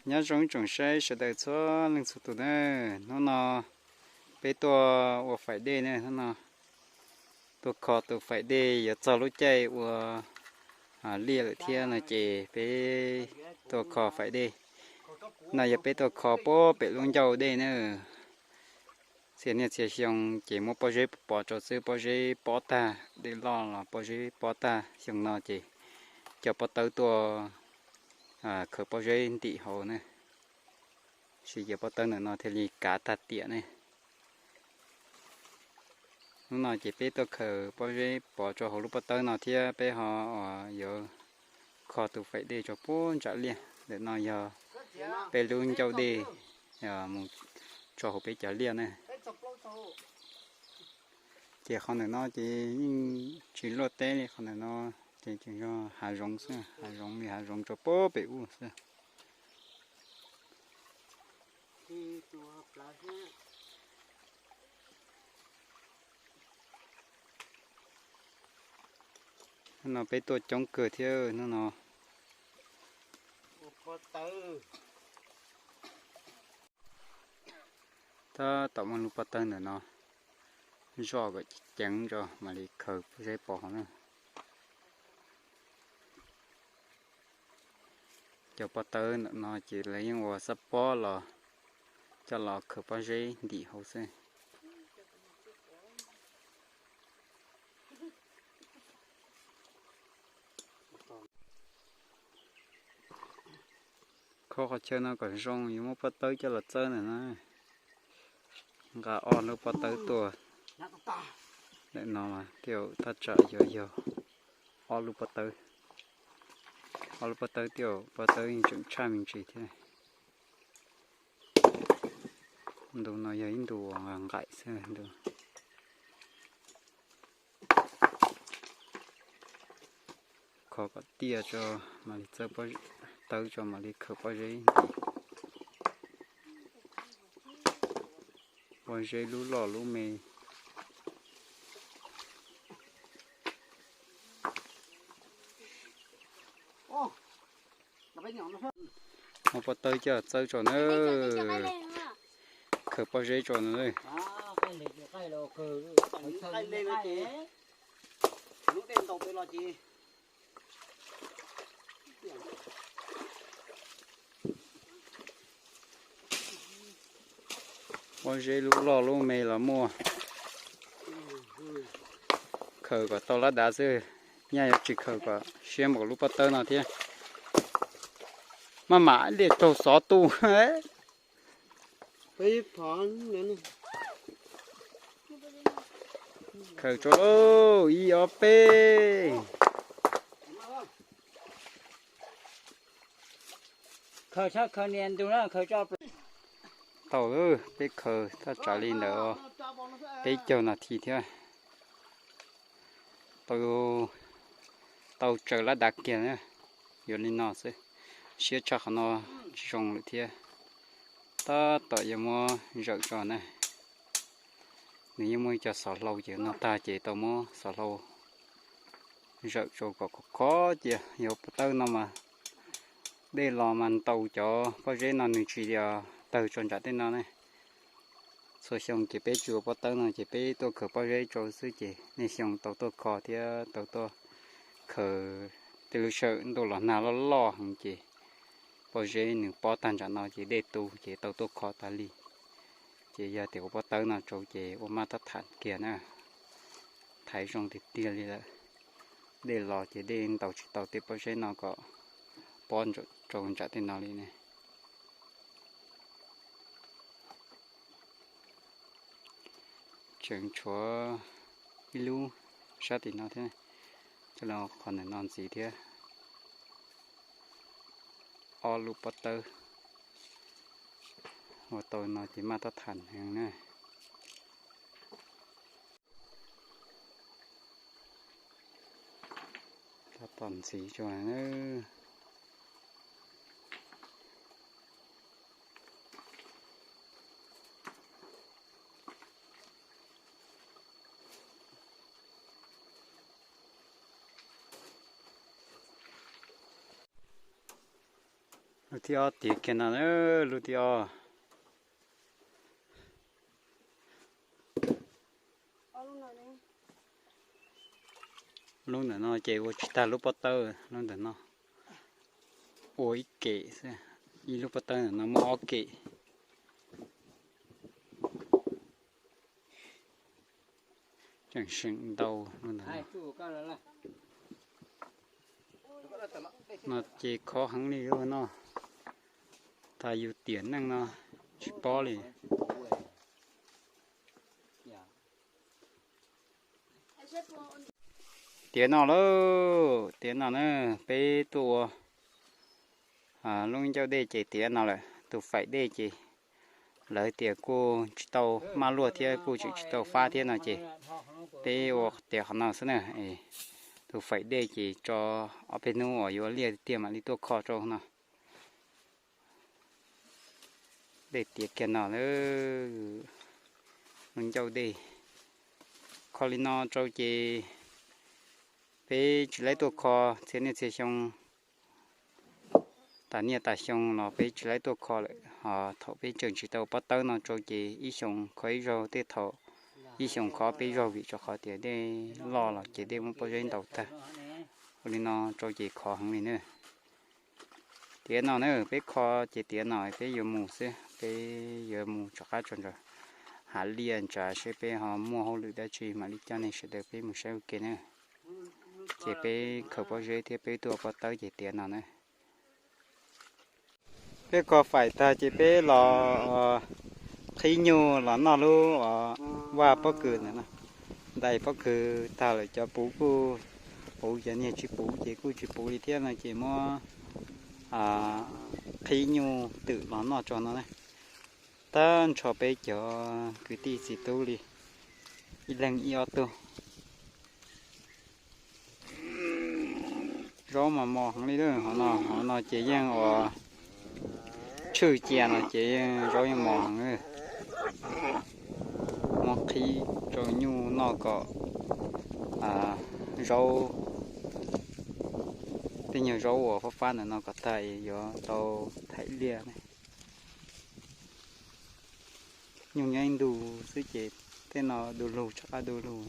Nyob zoo ib tsoom saib sawv daws txhua leej txhua tus na, hnub no peb tuaj ua faim dej na, hnub no tuaj kho tus faim dej yuav txog lub caij ua liaj lawm thiab no ces peb tuaj kho faim dej. No yog peb tuaj kho puag pem lub ncauj dej na. Txhia niaj txhia xyoo ces muab pob zeb pov rau xwb, pob zeb pob tag, dej loj los pob zeb pob tag. Xyoo no ces coj pob tawb tuaj khaws pob zeb ntim hauv na, sib yav pob tawb ntawm no thiaj li kav tag tiam ne. Hnub no ces peb tuaj khaws pob zeb pov rau hauv lub pob tawb no thiab peb ho yuav kho tus faim dej rau puag ntsam liaj. Ntawm no yog peb lub ncauj dej mus rau hauv peb cov liaj na. Ces qhov ntawm no ces yeej tsis luaj teb li, qhov ntawm no ces tseem yog hav zoov xwb, hav zoov li hav zoov rau puag pem ub xwb. Hnub no peb tuaj coob kawg thiab hnub no. Tab tom muaj lub pob tawb ntawm no zoj kom ceev tso mam li khaws pob zeb pov hauv na. Cov pob tawb ntawm no ces lawv yeej ua xab pob los coj los khaws pob zeb ntim hauv xwb. Kho qhov chaw no kom zoo yuav muab pob tawb coj los txawb ntawm no. Nqa ob lub pob tawb tuaj ntawm no mas thiaj thaj tsam yuav yog ob lub pob tawb. Ob lub pob tawb thiaj, pob tawb yeej tseem tshaj me ntsis thiab. Ntu no yog ib ntu uas nqaim xwb ntu. Kho kom tiaj tso mam li txawb pob tawb tso mam li khaws pob zeb ntim. Pob zeb lub loj lub me. Muab pob tawb coj txawb tso na. Khaws pob zeb tso na. Pob zeb lub loj lub me los muaj. Khaws kom tau lab dav xwb, nyaj yuav tsis khaws kom siab npaum lub pob tawb no thiab. Maj mam li taug xov tu. Khaws tso lauj, ib ob peb. Tau, peb khaws thaj tsam li ntawd peb caug nas this thiab. Tau, tau tsaws lab dav kiag na. Yuav li no xwb, siab tshaj qhov no tsis zoo lawm thiab. Tab tom yuav muab zawm tso na. Nws yeej muaj ib co xov hlau ces noj tag ces tau muab xov hlau zawm rau kom khov khov cia. Yog pob tawb no mas dej los mas ntaus cov pob zeb no nws tsis tawg tso ntsam tej no ne. Txhua xyoo ces peb tsis ua pob tawb no ces peb tuaj khaws pob zeb rau xwb ces niaj xyoo tau tuaj kho thiab tau tuaj khaws. Tej lub sij hawm ntuj los nag loj loj heev ces pob zeb nws pob tag ntsam no ces dej tu ces tau tuaj kho tas li. Ces yog tias ua pob tawb no rau ces ua maj tab tham kiag na. Thaiv zoo tiag tiag li lawm. Dej los ces dej ntaus tsis tau tej pob zeb no kom pob rau ntsam tej no li ne. Tseem tshuav ib lub sab tim no thiab, coj los qhov ntawm no ntxiv thiab. Ob lub pob tawb ua tau no ces maj tab tham heev na. Tab tom ntxiv tso. Lub thib ob tiav kiag no, lub thib ob. Lub ntawm no ces ua tsis tag lub pob tawb, lub ntawm no ua ib kem xwb, ib lub pob tawb ntawm no muaj ob kem. Tseem seem ntau lub ntawm no. No ces khov heev li no. Tas yus tiam neej no tsis paub li. Tiav no lauj, tiav no na, peb tuaj ua lub ncauj dej ces tiav no lawm. Tus faim dej ces lawv tias kuj tsis tau maj luaj thiab kuj tseem tsis tau fab thiab no ces peb ua tiav qhov no xwb na. Tus faim dej ces tso ob peb hnub uas yuav liaj tiag mam li tuaj kho rau no. Dej tiav kiag no lawm, lub ncauj dej. Kho li no rau ces peb tsis laib tuaj kho txhia niaj txhia xyoo, tas niaj tas xyoo los peb tsis laib tuaj kho lawm. Ho thaum peb tseem tsis tau pob tawb no rau ces ib xyoos kho ib zaug, tej thaum ib xyoos kho peb zaug vim rau qhov tias dej loj los ces dej muab pob zeb ntaus tag. Ua li no rau ces khov heev li na. Tiav no na, peb kho ces tiav no peb yuav mus xwb, peb yuav mus rov qab tso ntawm hav liaj ntsav seb peb ho muaj hauj lwm dab tsi mam li coj nej sawv daws peb mus saib ua ke na. Ces peb khaws pob zeb thiab peb tuaj pob tawb ces tiav no na. Peb kho faim tag ces peb los qhib nyuj los noj lub vaj pob kws ntawm no. Ntais pob kws tag lawm cov puv kuj puv, cov niag tsis puv ces kuj tsis puv li thiab no ces muab qhib nyuj twm los noj tso no na. Tag nrho peb cov kwv tij txiv tub li ib leeg ib ob tug. Zaub mas mos heev li, hov no, hov no ces yeej ua tshwj cia no ces yeej zaub yeej mos heev. Muab qhib rau nyuj noj kom zaub, tej nyuag zaub uas fab fab ntawm no kom tag yuav tau thaij liaj. Nyuj nyob ib ntus xwb ces tej no du lug, rov qab du lug.